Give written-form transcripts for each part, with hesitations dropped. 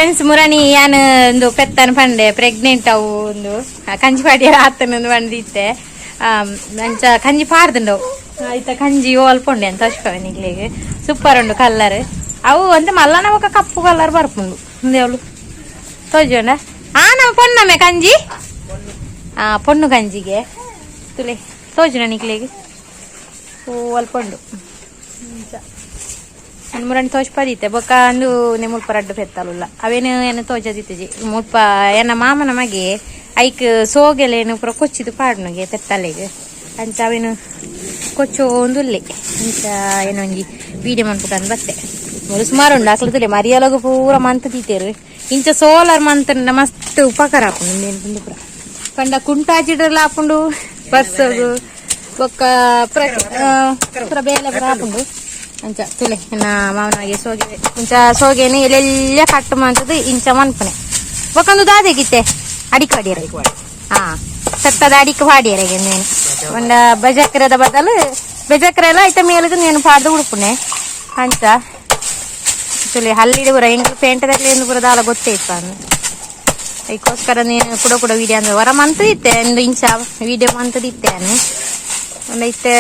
Friends, ಮುರಣಿ ಯಾನ್ ಒಂದು ಪೆತ್ತನ ಪಂಡೆ pregnant ಅವು ಒಂದು ಕಂಜಿ ಪಾಡಿಯರ ಆತನ ಬಂದಿತ್ತೆ. ಅಂಚ ಕಂಜಿ ಪಾಡ್ದುಂಡವು. ಆಯ್ತ, ಕಂಜಿ ಅಲ್ಪೊಂಡೆ ಅಂತ ಅಶ್ಪವೆ ನಿಗ್ಲಿಗೆ. ಸೂಪರ್ ಉಂಡು ಕಲ್ಲರ್. ಅವು ಒಂದು ಮಲ್ಲನ ఒక ಕಪ್ಪು ಕಲರ್ ಬರ್ಪುಂಡು. ಅವಳು ತೋಜೋಣ. ಆ ನಮ್ಮ ಪೊನ್ನಮ್ಮೆ ಕಂಜಿ. ಆ ಪೊಣ್ಣು ಕಂಜಿಗೆ ತುಲೆ ತೋಜುನ ನಿಕ್ಲೆಗ್. ಓ, ಅಲ್ಪೊಂಡು. ಮುರಣಿ ತೋಜ್ಪದಿತ್ತೆ. ಬೊಕ್ಕ ಅಂದು ಮುಲ್ಪ ರಡ್ಡು ಪೆತ್ತಲುಲ್ಲ. ಅವೇನು ಏನು ತೋಜದಿತ್ತಿಜಿ. ಮುಲ್ಪ ಎನ್ನ ಮಾಮನ ಮಗೆ ಐಕ್ ಸೋಗೆಲೇನು ಪೂರ ಕೊಚ್ಚಿದು ಪಾಡ್ನುಗೆ ಪೆತ್ತಲೆಗ್. ಅಂಚ ಅವೇನು ಕೊಚ್ಚೋಂದುಲ್ಲೆ. ಅಂಚ ಏನೊಂಜಿ ವೀಡಿಯೋ ಮನ್ಪುಕಂದ್ ಬತ್ತೆ. ಮೂಲು ಸುಮಾರು ಉಂಡು. ಅಕ್ಲು ತುಲೆ ಮರಿಯಲಗು ಪೂರ ಮಂತ್ ದೀತೇರು. ಇಂಚ ಸೋಲಾರ್ ಮಂತ್ ಮಸ್ತ್ ಉಪಕಾರ ಆಪುಂಡು. ಇಂದೇನು ಪೂರ ಪಂಡ ಕುಂಟಾಜಿಡಲ ಆಪುಂಡು ಬರ್ಸೋಗು. ಬೊಕ್ಕ ಪೂರ ಬೇಲೆ ಪೂರ ಆಪುಂಡು. ಅಂಚ ತುಲೆ ಎನ್ನ ಮಾಮನಾಗೆ ಸೋಗೆ. ಇಂಚ ಸೋಗೆನು ಎಲ್ಲೆಲ್ಲ ಕಟ್ಟು ಮಂತದ್ದು ಇಂಚ ಮನ್ಪುನೆ. ಬೊಕ್ಕೊಂದು ದಾದೆಗಿತ್ತೆ ಅಡಿಕ್ ವಾಡಿಯರ. ಹಾ, ಸತ್ತದ ಅಡಿಕ್ ವಾಡಿಯರ. నేను ಒಂಡ ಬಜಕ್ರದ ಬದಲು ಬೆಜಕ್ರೆ ಎಲ್ಲ ಐತ ಮೇಲಗ నేను ಪಾಡ್ದು ಉಡುಪುನೆ. ಅಂಚ ತುಲೆ ಹಲ್ಲಿಡು ಪೂರ ಎಂಕ್ ಪೇಂಟದಲ್ಲಿ ಪೂರ ದಾಲ ಗೊತ್ತೇ ಇಪ್ಪ. ಅದಕ್ಕೋಸ್ಕರ ನೀನು ಕೂಡ ಕೂಡ ವಿಡಿಯೋ ಅಂದ್ರೆ ಹೊರ ಮಂತದಿತ್ತೆ ಒಂದು ಇಂಚ ವಿಡಿಯೋ ಮಂತದಿತ್ತೆ. ಒಂದು ಇತ್ತೆ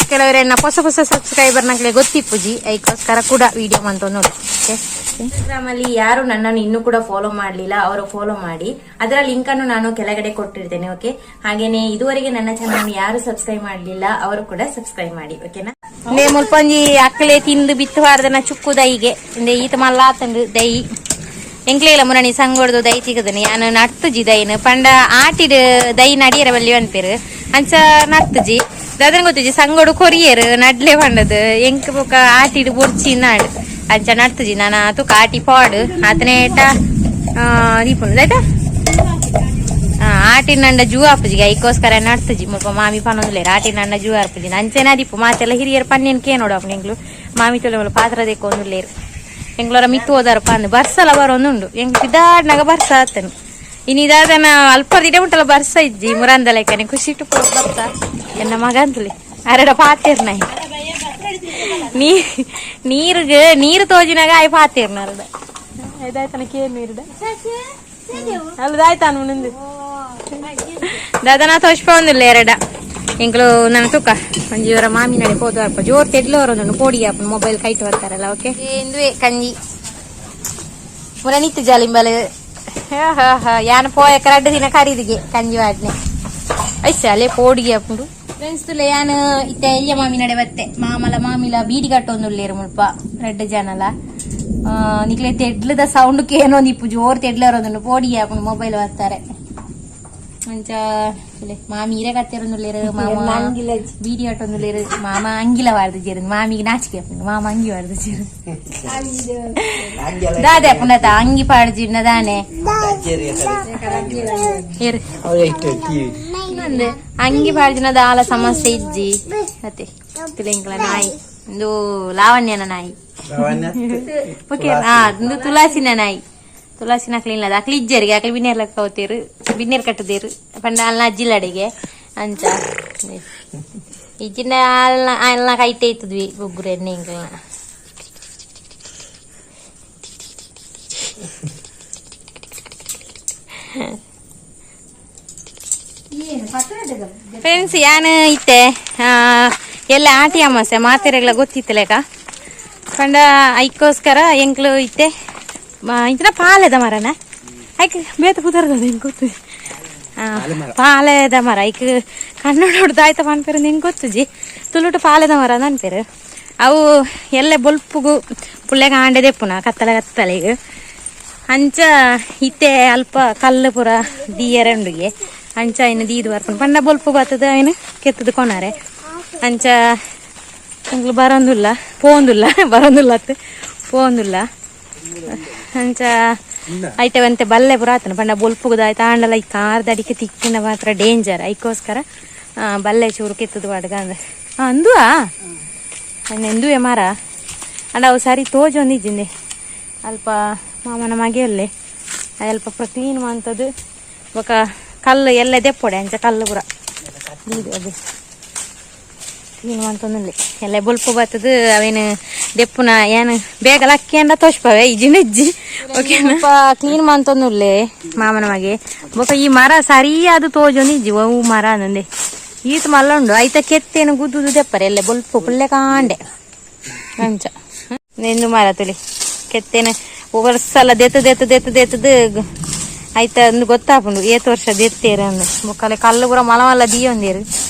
ಕೆಲವರೆನ್ನ ಹೊಸ ಹೊಸ ಸಬ್ಸ್ಕ್ರೈಬರ್ ನಕ್ಲೆ ಗೊತ್ತಿಪ್ಪುಜಿ. ಅದಕ್ಕೋಸ್ಕರ ಕೂಡ ವಿಡಿಯೋ ಮಂತ ನೋಡಿ. ಓಕೆ, ಇನ್ಸ್ಟಾಗ್ರಾಮ್ ಅಲ್ಲಿ ಯಾರು ನನ್ನನ್ನು ಇನ್ನೂ ಕೂಡ ಫಾಲೋ ಮಾಡಲಿಲ್ಲ, ಅವರು ಫಾಲೋ ಮಾಡಿ. ಅದರ ಲಿಂಕ್ ಅನ್ನು ನಾನು ಕೆಳಗಡೆ ಕೊಟ್ಟಿರ್ತೇನೆ. ಓಕೆ, ಹಾಗೇನೆ ಇದುವರೆಗೆ ನನ್ನ ಚಾನಲ್ ಯಾರು ಸಬ್ಸ್ಕ್ರೈಬ್ ಮಾಡಲಿಲ್ಲ, ಅವರು ಕೂಡ ಸಬ್ಸ್ಕ್ರೈಬ್ ಮಾಡಿ, ಓಕೆನಾ? ನೇ ಮುಲ್ಪೊಂಜಿ ಅಕ್ಕಲೆ ತಿಂದು ಬಿತ್ತು ವಾರದನ ಚುಕ್ಕು ದೈಗೆ ಇಂದೆ ಈತ ಮಲ್ಲ ಆತಂಡು ದೈ. ಎಂಕ್ಲೇಲ ಮುರಣಿ ಸಂಗೊಡ್ದು ದೈ ತಿಗದನಿ. ಯಾನು ನಡ್ತುಜಿ ದೈನ್. ಪಂಡ ಆಟಿಡ್ ದೈ ನಡಿಯರ ಬಲ್ಲಿ ಅನ್ಪೇರು. ಅಂಚ ನಡ್ತುಜಿ. ದಾದನ ಗೊತ್ತುಜಿ, ಸಂಗೊಡು ಕೊರಿಯರ್ ನಡ್ಲೆ ಪಂಡದು. ಎಂಕ್ ಬೊಕ ಆಟಿಡ್ ಬೊರ್ಚಿ ನಾಡ್. ಅಂಚ ನಡ್ತುಜಿ. ನಾನು ತುಕ ಆಟಿ ಪಾಡು ಆತನೇಟ ದೀಪುಂಡು ಆಯ್ತಾ. ಆಟಿ ನಂಡ ಜೂ ಆಪುಜಿ. ಐಕೋಸ್ಕರ ನಡ್ತುಜಿ. ಮುಲ್ಪ ಮಾಮಿ ಪನೊಂದುಲೇರು, ಆಟಿ ನಂಡ ಜೂ ಆಪುಜಿ. ಅಂಚೆನ ದೀಪು ಮಾತೆಲ್ಲ ಹಿರಿಯರ್ ಪನ್ನೇನ್ ಕೇನೋಡು ಅಪ್ಪು. ಎಂಕ್ಲು ಮಾಮಿ ತೊಲೆ ಮುಲ್ಪ ಪಾತ್ರ ದೇಕೊಂದುಲ್ಲೇರು. ಎಂಗ್ಲೋರ ಮಿತ್ತು ಹೋದಾರ ಪಂದು ಬರ್ಸಲ ಬರೋದುಂಡು. ಎಂಕ್ ಪಿದಾಡ್ನಾಗ ಬರ್ಸ ಆತನು. ಇನ್ನು ಇದಾದನ ಅಲ್ಪ ದಿನ ಉಂಟಲ್ಲ, ಬರ್ಸ ಇಜ್ಜಿ ಮುರಂದ ಲೆಕ್ಕನೆ ಖುಷಿ ಇಟ್ಟು ಬರ್ಸ. ಎನ್ನ ಮಗ ಅಂತಲಿ ಅರಡ ಪಾತೇರ್ ನಾಯಿ. ನೀ ನೀರುಗೆ ನೀರು ತೋಜಿನಾಗ ಆಯ್ ಪಾತೇರ್ನ ಅರಡ. ಇದಾಯ್ತನ ಕೇರ್ ನೀರುಡ ಅಲ್ಲದಾಯ್ತಾನು ಮುಂದೆ ದಾದನ ತೋಜ್ಪೊಂದಿಲ್ಲ ಎರಡ. ಎಂಕ್ಲು ನನ್ನ ತುಕ್ಕ ಒಂಜಿ ಇವರ ಮಾಮಿ ನಡೆ ಪೋದು ಅಲ್ಪ ಜೋರ್ ತೆಡ್ಲು ಬರೋದುಂಡು. ಪೋಡಿ ಆಪುಂಡು, ಮೊಬೈಲ್ ಕೈಟ್ ಬರ್ತಾರಲ್ಲ. ಓಕೆ, ಇಂದುವೆ ಕಂಜಿ. ಮುರನಿತ್ತು ಜಾಲಿಂಬಲ್ ಯಾನ ಪೋಯಕ ರಡ್ಡು ದಿನ ಕರೀದಿಗೆ ಕಂಜಿ ವಾಡ್ನೆ. ಐಸ ಅಲ್ಲೇ ಪೋಡಿಗೆ ಆಪುಂಡು. ಫ್ರೆಂಡ್ಸ್, ತುಲೆ ಯಾನ್ ಇತ್ತೆ ಎಲ್ಯ ಮಾಮಿ ನಡೆ ಬತ್ತೆ. ಮಾಮಲ ಮಾಮಿಲ ಬೀಡಿ ಕಟ್ಟೊಂದುಲ್ಲೇರು ಮುಲ್ಪ ರಡ್ಡು ಜನಲ. ನಿಕ್ಲೆ ತೆಡ್ಲದ ಸೌಂಡ್ ಕೇನೋ ನಿಪ್ಪು. ಜೋರ್ ತೆಡ್ಲ ಬರೋದುಂಡು. ಪೋಡಿಗೆ ಆಪುಂಡು, ಮೊಬೈಲ್ ಬರ್ತಾರೆ. ಅಂಚ ತುಲೆ ಮಾಮಿ ಇರೆ ಕತ್ತೆರೊಂದುಲ್ಲೇರು. ಮಾಮ ಬೀಡಿ ಕಟ್ಟೊಂದುಲ್ಲೇರು. ಮಾಮ ಅಂಗಿಲ ವಾರ್ದು ಜೇರು. ಮಾಮಿಗೆ ನಾಚಿಕೆ ಆಪುಂಡು. ಮಾಮ ಅಂಗಿ ವಾರ್ದು ಜೇರು. ದಾದೆ ಆಪುಂಡತ ಅಂಗಿ ಪಾಡ್ಜಿಂಡ ದಾನೆ ಏರು. ಅಂದೆ ಅಂಗಿ ಪಾಡ್ಜಿನ ದಾಲ ಸಮಸ್ಯೆ ಇಜ್ಜಿ ಅತ್ತೆ. ತುಲೆಂಕ್ಲ ನಾಯಿ ಇಂದು ಲಾವಣ್ಯನ ನಾಯಿ. ಓಕೆ, ಹಾ, ಇಂದು ತುಳಸಿನ ನಾಯಿ. ತುಳಸಿನ ಕ್ಲೀನ್ ಅದ. ಅಕ್ಲಿ ಇಜ್ಜರಿಗೆ ಅಕ್ಲಿ ಬಿನ್ನೇರ್ ಲೆಕ್ಕ ಹೋತೀರು, ಬಿನ್ನೇರ್ ಕಟ್ಟುದೇರು. ಪಂಡ ಅಲ್ನ ಅಜ್ಜಿಲಡೆಗೆ. ಅಂಚ ಇಜ್ಜಿನ ಅಲ್ನ ಅಲ್ನ ಕೈಟೆ ಇತ್ತದ್ವಿ ಬೊಗ್ಗುರು ಎಣ್ಣೆ ಇಂಕಲ್ನ. ಫ್ರೆಂಡ್ಸ್, ಯಾನ್ ಇತ್ತೆ ಎಲ್ಲ ಆಟಿ ಅಮಾಸೆ ಮಾತೆರೆಗ್ಲ ಗೊತ್ತಿತ್ತಲೇಕ. ಪಂಡ ಐಕ್ಕೋಸ್ಕರ ಎಂಕ್ಲು ಇತ್ತೆ ಇಂಚಿನ ಪಾಲೆದ ಮರನ. ಐಕ್ ಬೇತ ಪುದರ್ದ ಹೆಂಗ್ ಗೊತ್ತು? ಪಾಲೆದ ಮರ. ಐಕ್ ಕನ್ನಡ ಹೊಡ್ದು ಆಯ್ತ ಪನ್ಪೇರು ನಿಂಗೆ ಗೊತ್ತುಜಿ. ತುಳುಟು ಪಾಲೆದ ಮರ ಅನ್ಪೇರು. ಅವು ಎಲ್ಲ ಬೊಲ್ಪುಗು ಪುಳ್ಳೆಗ ಆಂಡೆ ದೆಪ್ಪುನ ಕತ್ತಲೆ ಕತ್ತಲೆಗ್. ಅಂಚ ಇತ್ತೆ ಅಲ್ಪ ಕಲ್ಲು ಪೂರ ದೀಯರೆ ಉಂಡುಗೆ. ಅಂಚ ಇನ್ನು ದೀದು ಬರ್ಪುಂಡು. ಪಂಡ ಬೊಲ್ಪು ಬತ್ತದ ಐನು ಕೆತ್ತದ ಕೊನಾರೆ. ಅಂಚ ಎಂಕ್ಲು ಬರೋಂದುಲ್ಲ, ಪೋಂದುಲ್ಲ. ಬರೋಂದುಲ್ಲ ಅತ್ತು, ಪೋಂದುಲ್ಲ. ಅಂಚ ಐತೆ ಒಂತೆ ಬಲ್ಲೆ ಪೂರ ಆತನ. ಪಂಡ ಬೊಲ್ಪುಗುದ ಆಯ್ತು ಆಂಡಲ ಈ ಕಾರ್ದ ಅಡಿಕೆ ತಿಕ್ಕಿನ ಮಾತ್ರ ಡೇಂಜರ್. ಐಕೋಸ್ಕರ ಬಲ್ಲೆ ಚೂರು ಕೆತ್ತದ ವಾಡ್ಗ ಅಂದ ಅಂದುವಾ ಎಂದುವೆ ಮರ. ಅಂಡ ಅವು ಸರಿ ತೋಜೊಂದಿಜ್ಜಿಂದೆ. ಅಲ್ಪ ಮಾಮನ ಮಗೆಯಲ್ಲೇ ಅಲ್ಪ ಪೂರ ಕ್ಲೀನ್ ಮಂತದ್ದು. ಬೊಕ ಕಲ್ಲು ಎಲ್ಲ ದೆಪ್ಪೊಡೆ. ಅಂಚ ಕಲ್ಲು ಪೂರ ದೀದು ಅದು. ಕ್ಲೀನ್ ಮಂತೊಂದುಲ್ಲೆ. ಎಲ್ಲ ಬೊಲ್ಪು ಬತ್ತದು ಅವೇನು ದೆಪ್ಪುನ ಏನು ಬೇಗ ಲಕ್ಕಿ ಅಂಡ ತೋಷ್ಪವೆ ಇಜ್ಜಿನ ಇಜ್ಜಿ. ಓಕೆ, ಕ್ಲೀನ್ ಮಂತೊಂದುಲ್ಲೆ ಮಾಮನ ಮಗೆ. ಬೊಕ ಈ ಮರ ಸರಿಯಾದ ತೋಜೊಂದು ಇಜ್ಜಿ. ಅವು ಮರ ಅಂದಂದೆ ಈತ ಮಲ್ಲ ಉಂಡು. ಐತ ಕೆತ್ತೇನು ಗುದ್ದುದು ದೆಪ್ಪರೆ. ಎಲ್ಲ ಬೊಲ್ಪು ಪುಲ್ಲೆ ಕಾಂಡೆ ಅಂಚ ನಿಂದು ಮರ ತುಲಿ. ಕೆತ್ತೇನು ವರ್ಷ ದೆತ್ತು ದೆತ್ತು ದೆತ್ತು ದೆತ್ತದು ಐತ ಅಂದು ಗೊತ್ತಾಪುಂಡು ಏತ್ ವರ್ಷ ದೆತ್ತೇರು ಅಂದು. ಬೊಕ್ಕಲೆ ಕಲ್ಲು ಪೂರ ಮಲ ಮಲ್ಲ ದಿಯೊಂದೇರು.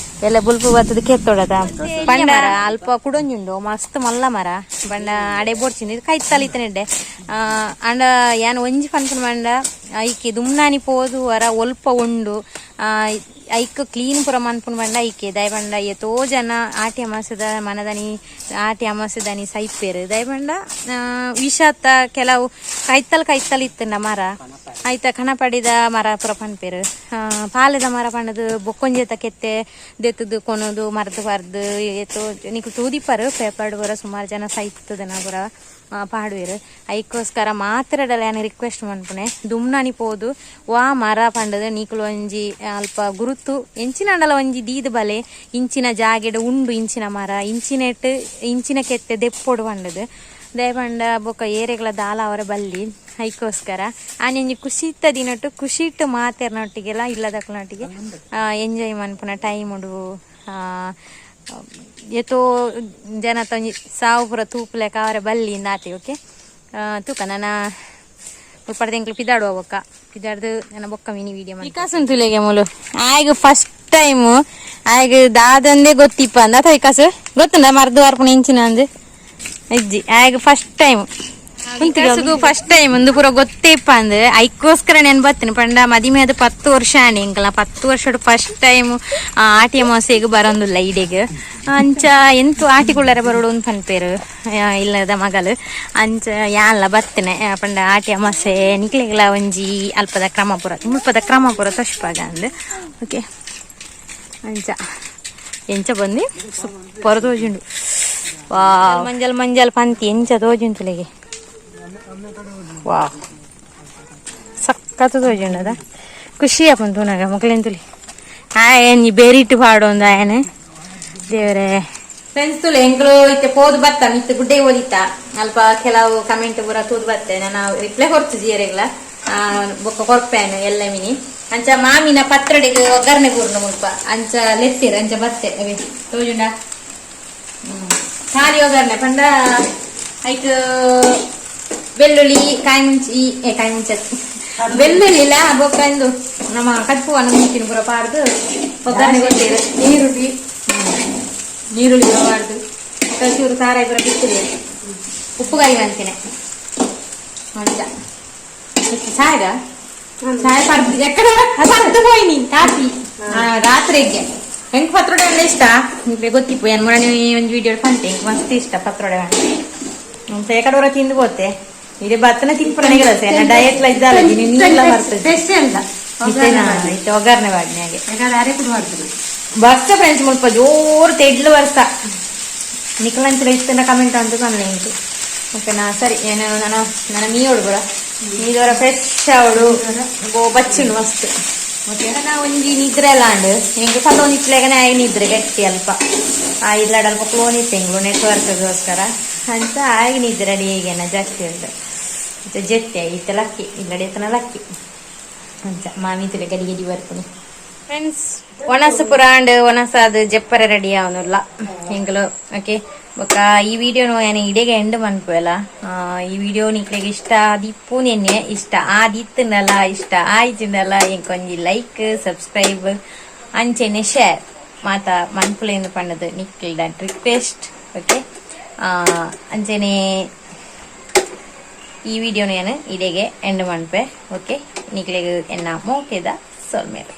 ಎಲ್ಲ ಬುಲ್ಪು ಬತ್ತದ ಕೆತ್ತೊಡದ. ಪಂಡ ಅಲ್ಪ ಕುಡೊಂಜುಂಡು ಮಸ್ತ್ ಮಲ್ಲ ಮರ. ಬಂಡ ಅಡೆ ಬೋಡ್ಚಿಂದು ಇದು ಕೈತಲ್ ಇತ್ತನೆಡ್ಡೆ. ಅಂಡ ಯಾನ್ ಒಂಜಿ ಪನ್ಪುನ ಪಂಡ ಐಕೆ ದುಮ್ನಾನಿ ಪೋದು ವರ ಒಲ್ಪ ಉಂಡು. ಐಕ್ ಕ್ಲೀನ್ ಪೂರ ಮನ್ಪುನ ಪಂಡ ಐಕೆ. ದಾಯ ಪಂಡ ಏತೋ ಜನ ಆಟಿ ಅಮಾಸದ ಮನದನಿ ಆಟಿ ಅಮಾಸದನಿ ಸೈಪೇರು. ದಾಯ ಪಂಡ ವಿಷಾತ ಕೆಲವು ಕೈತಲ್ ಕೈತಲ್ ಇತ್ತಂಡ ಮರ. ಐತ ಕಣಪಡಿದ ಮರ ಪೂರ ಪನ್ಪೇರು. ಪಾಲೆದ ಮರ ಪಂಡದು ಬೊಕ್ಕೊಂಜೆತ ಕೆತ್ತೆ ದೆತ್ತದು ಕೊನೊದು ಮರ್ದು ಪರ್ದು ಏತೋ ನಿಕ್ಲು ತೂದಿಪ್ಪರು. ಪೇಪರ್ಡ್ ಪೂರ ಸುಮಾರು ಜನ ಸೈತದನ ಪೂರ ಪಾಡುವೆರು. ಐಕೋಸ್ಕರ ಮಾತ್ರಡಲ ಯಾನ್ ರಿಕ್ವೆಸ್ಟ್ ಮನ್ಪುನೆ, ದುಮ್ನಾನಿ ಪೋದು ವಾ ಮರ ಪಂಡದು ನೀಕುಲು ಒಂಜಿ ಅಲ್ಪ ಗುರುತು ಎಂಚಿನಾಂಡಲ ಒಂಜಿ ದೀದ್ ಬಲೆ. ಇಂಚಿನ ಜಾಗೆಡ್ ಉಂಡು ಇಂಚಿನ ಮರ, ಇಂಚಿನೆಟ್ ಇಂಚಿನ ಕೆತ್ತೆ ದೆಪ್ಪೊಡು ಪಂಡದು. ದಯ ಪಂಡ ಬೊಕ ಏರೆಗ್ಲ ದಾಲ ಅವರ ಬಲ್ಲಿ. ಐಕೋಸ್ಕರ ಆನೆಂಜಿ ಖುಷಿತ್ತ ದಿನಟ್ಟು ಖುಷಿಟ್ಟು ಮಾತೆರ್ನೊಟ್ಟಿಗೆಲ್ಲ ಇಲ್ಲದಕ್ಲನೊಟ್ಟಿಗೆ ಎಂಜಾಯ್ ಮನ್ಪುನ ಟೈಮ್ ಉಂಡು. ಏತೋ ಜನ ಒಂಜಿ ಸಾವು ಪೂರ ತೂಪುಲೆಕ ಅವರ ಬಲ್ಲಿ ನಾತಿ. ಓಕೆ, ತೂಕ ನನ ಮುಲ್ಪಡ್ದು ಎಂಕ್ಲು ಪಿದಾಡುವ. ಬೊಕ್ಕ ಪಿದಾಡ್ದು ನನ್ನ ಬೊಕ್ಕ ಮಿನಿ ವಿಡಿಯೋ. ವಿಕಾಸನ್ ತುಲೆಗೆ ಮೂಲು ಆಯ್ಗ ಫಸ್ಟ್ ಟೈಮ್. ಆಯ್ಗ ದಾದಂದೇ ಗೊತ್ತಿಪ್ಪ ಅಂದ. ಅಥವಾ ವಿಕಾಸ್ ಗೊತ್ತುಂಡ ಮರ್ದು ವಾರ್ಪುನ ಇಂಚಿನ ಅಂದು ಇಜ್ಜಿ. ಆಯ್ಗ ಫಸ್ಟ್ ಟೈಮ್, ಫಸ್ಟ್ ಟೈಮ್ ಒಂದು ಪೂರ ಗೊತ್ತೇಪ್ಪ ಅಂದ್. ಐಕ್ಕೋಸ್ಕರ ನೆನ್ ಬತ್ತೀನಿ ಪಂಡ ಮದಿಮೆ ಅದು 10 ವರ್ಷ ಆಂಡಿ ಎಂಕಲ. 10 ವರ್ಷಡ್ ಫಸ್ಟ್ ಟೈಮ್ ಆಟಿ ಅಮಾವಾಸ್ಯೆಗ್ ಬರೋಂದುಲ್ಲ ಈಡೆಗ್. ಅಂಚ ಎಂತು ಆಟಿಗುಳ್ಳರೆ ಬರೋಡು ಅಂದ್ ಪನ್ಪೇರು ಇಲ್ಲದ ಮಗಲು. ಅಂಚ ಯಾನ್ಲ ಬತ್ತನೆ ಪಂಡ ಆಟಿ ಅಮಾವಾಸ್ಯೆ ನಿಕ್ಲೆಗ್ಲ ಒಂಜಿ ಅಲ್ಪದ ಕ್ರಮ ಪೂರ ಮುಲ್ಪದ ಕ್ರಮ ಪೂರ ತೋಷ್ಪಾಗ ಅಂದ್. ಓಕೆ, ಅಂಚ ಎಂಚ ಬಂದು ಸೂಪರ್ ತೋಜುಂಡು. ವಾ, ಮಂಜಲ್ ಮಂಜಲ್ ಪಂತಿ ಎಂಚ ತೋಜುಂತುಲೆಗೆ. ವಾ, ಸಖತ್ ತೋಜುಂಡದ. ಖುಷಿ ಆಪುಂಡು ತೂನಗ ಮೊಕ್ಲೆಂತುಲಿ. ಆಯ್ ಬೇರಿಟ್ಟು ಪಾಡೊಂದು ಆಯನೆ ದೇವರೇ. ಫ್ರೆಂಡ್ಸ್ ತುಲೆ, ಎಂಕ್ಲು ಇತ್ತೆ ಪೋದು ಬತ್ತ ಮಿತ್ತು ಗುಡ್ಡೆ ಓದಿತ್ತ. ಅಲ್ಪ ಕೆಲವು ಕಮೆಂಟ್ ಪೂರ ತೂದು ಬತ್ತೆ. ನಾನು ರಿಪ್ಲೈ ಕೊರ್ತು ಜೀರೆಗ್ಲ ಬೊಕ್ಕ ಕೊರ್ಪೇನು ಎಲ್ಲ ಮಿನಿ. ಅಂಚ ಮಾಮಿನ ಪತ್ರೊಡೆಗೆ ಒಗ್ಗರಣೆ ಬೂರ್ನ ಮುಲ್ಪ ಅಂಚ ಲೆತ್ತೀರ. ಅಂಚ ಬತ್ತೆ. ಅವೇ ತೋಜುಂಡ ಖಾಲಿ ಒಗ್ಗರಣೆ ಪಂಡ ಐಕ್ ಬೆಳ್ಳುಳ್ಳಿ, ಕಾಯಿ ಮುಂಚಿ, ಏ ಕಾಯಿ ಮುಂಚಿ ಬೆಳ್ಳುಳ್ಳಿ ಇಲ್ಲ. ಬೊಕ್ಕ ಇಂದು ನಮ್ಮ ಕಜ್ಪು ಮುಂಚಿನ ಪೂರ ಪಾಡ್ದು ಒಗ್ಗರಣೆ ಕೊಟ್ಟಿರು. ನೀರುಳ್ಳಿ ನೀರುಳ್ಳಿ ಪಾಡ್ದು ಚೂರು ಸಾರಾಯಿ ಪೂರ ಬಿತ್ತಿರಿ ಉಪ್ಪುಗಾಯಿ ಅಂತೀನಿ. ಅಂಚ ಚಾಯ್ದ ಚಾಯ್ ಪರ್ದು ಎಕ್ಕಡ ಪರ್ದು ಪೋಯಿನಿ ಕಾಫಿ ರಾತ್ರಿಗೆ. ಎಂಕ್ ಪತ್ರೊಡೆ ಅಂದ್ರೆ ಇಷ್ಟ ನಿಮಗೆ ಗೊತ್ತಿಪ್ಪು. ಏನ್ ಮೊನ್ನೆ ಒಂಜಿ ವಿಡಿಯೋ ಪಂತೆ, ಎಂಕ್ ಮಸ್ತ್ ಇಷ್ಟ ಪತ್ರೊಡೆ. ಎಕಡೆ ತಿಂದು ಪೋತೆ. ಇದೇ ಬತ್ತನ ತಿನ್ಪುನ ಕೆಲಸ. ಡಯಟ್ ಲ ಇದ್ದಾಲ ನೀರ್ಲ ಬರ್ತದೆ. ಸ್ಪೆಷಲ್. ಇತ್ತೆ ಒಗ್ಗರಣೆ ಬಾಡ್ನೆ ಹಾಗೆ. ಯಾಕಂದ್ರೆ ಅರೆ ಕೂಡ ಮಾಡ್ತೀನಿ. ಬರ್ಸ ಫ್ರೆಂಡ್ಸ್, ಮುಲ್ಪ ಜೋರು ತೆಡ್ಲು ಬರ್ಸ. ನಿಕಲಂಚಿನ ಇತ್ತನ ಕಮೆಂಟ್ ಅಂತ ಪನ್ಲೆ ಎಂಕ್. ಓಕೆನಾ? ಸರಿ, ಏನು ನಾನು ನನ್ನ ಮೀಯೋಡು ಕೂಡ ಮೀದವರ ಫ್ರೆಶ್ ಅವಳು ಗೋ ಬಚ್ಚುಂಡು ಮಸ್ತ್. ಓಕೆ, ನಾ ಒಂಜಿ ನಿದ್ರೆ ಎಲ್ಲ ಅಂಡು. ಎಂಕ್ ಪಲ್ಲೊಂದು ಇತ್ಲೆಗನೆ ಆಯ್ ನಿದ್ರೆ ಗಟ್ಟಿ ಅಲ್ಪ. ಆ ಇಲ್ಲಡ ಅಲ್ಪ ಕ್ಲೋನ್ ಇತ್ತು ಎಂಗ್ಲು ನೆಟ್ವರ್ಕ್ಗೋಸ್ಕರ ಅಂತ ಆಗಿ ನಿದ್ರೆ ರೆಡಿ ಈಗೇನ ಜಾಸ್ತಿ ಉಂಟು. ಮತ್ತೆ ಜೆತ್ತೆ ಇತ್ತ ಲಕ್ಕಿ ಇಲ್ಲಡೆ ಇತ್ತನ ಲಕ್ಕಿ. ಅಂಚ ಮಾಮಿ ತುಲೆ ಗಡಿ ಗಡಿ ಬರ್ತೀನಿ. ಫ್ರೆಂಡ್ಸ್, ಒಣಸು ಪುರಾಂಡ್ ಒಣಸ ಅದು ಜಪ್ಪರೆ ರೆಡಿ ಆವನುಲ್ಲ ಎಂಕುಲು. ಓಕೆ, ಬೊಕ್ಕ ಈ ವಿಡಿಯೋನು ಏನ ಇಡೆಗೆ ಎಂಡ್ ಮನ್ಪುವೆಲ್ಲ. ಈ ವಿಡಿಯೋ ನಿಕ್ಲೆಗ್ ಇಷ್ಟ ಆದಿಪ್ಪು ನೆನ್ನೆ ಇಷ್ಟ ಆದಿತ್ತುಂಡಲ ಇಷ್ಟ ಆಯ್ತುಂಡಲ ಎಂಕೊಂಜಿ ಲೈಕ್, ಸಬ್ಸ್ಕ್ರೈಬ್ ಅಂಚೆನೆ ಶೇರ್ ಮಾತ ಮನ್ಪುಲೇಂದು ಪಂಡದು ನಿಕ್ಲ್ಡ ರಿಕ್ವೆಸ್ಟ್. ಓಕೆ, ಅಂಚೆನೆ ಈ ವಿಡಿಯೋನು ಏನು ಇಡೆಗೆ ಎಂಡ್ ಮನ್ಪೆ. ಓಕೆ, ನಿಕ್ಲೆಗ್ ಎನ್ನ ಮೋಕೆದ ಸೊಲ್ಮೆಲು.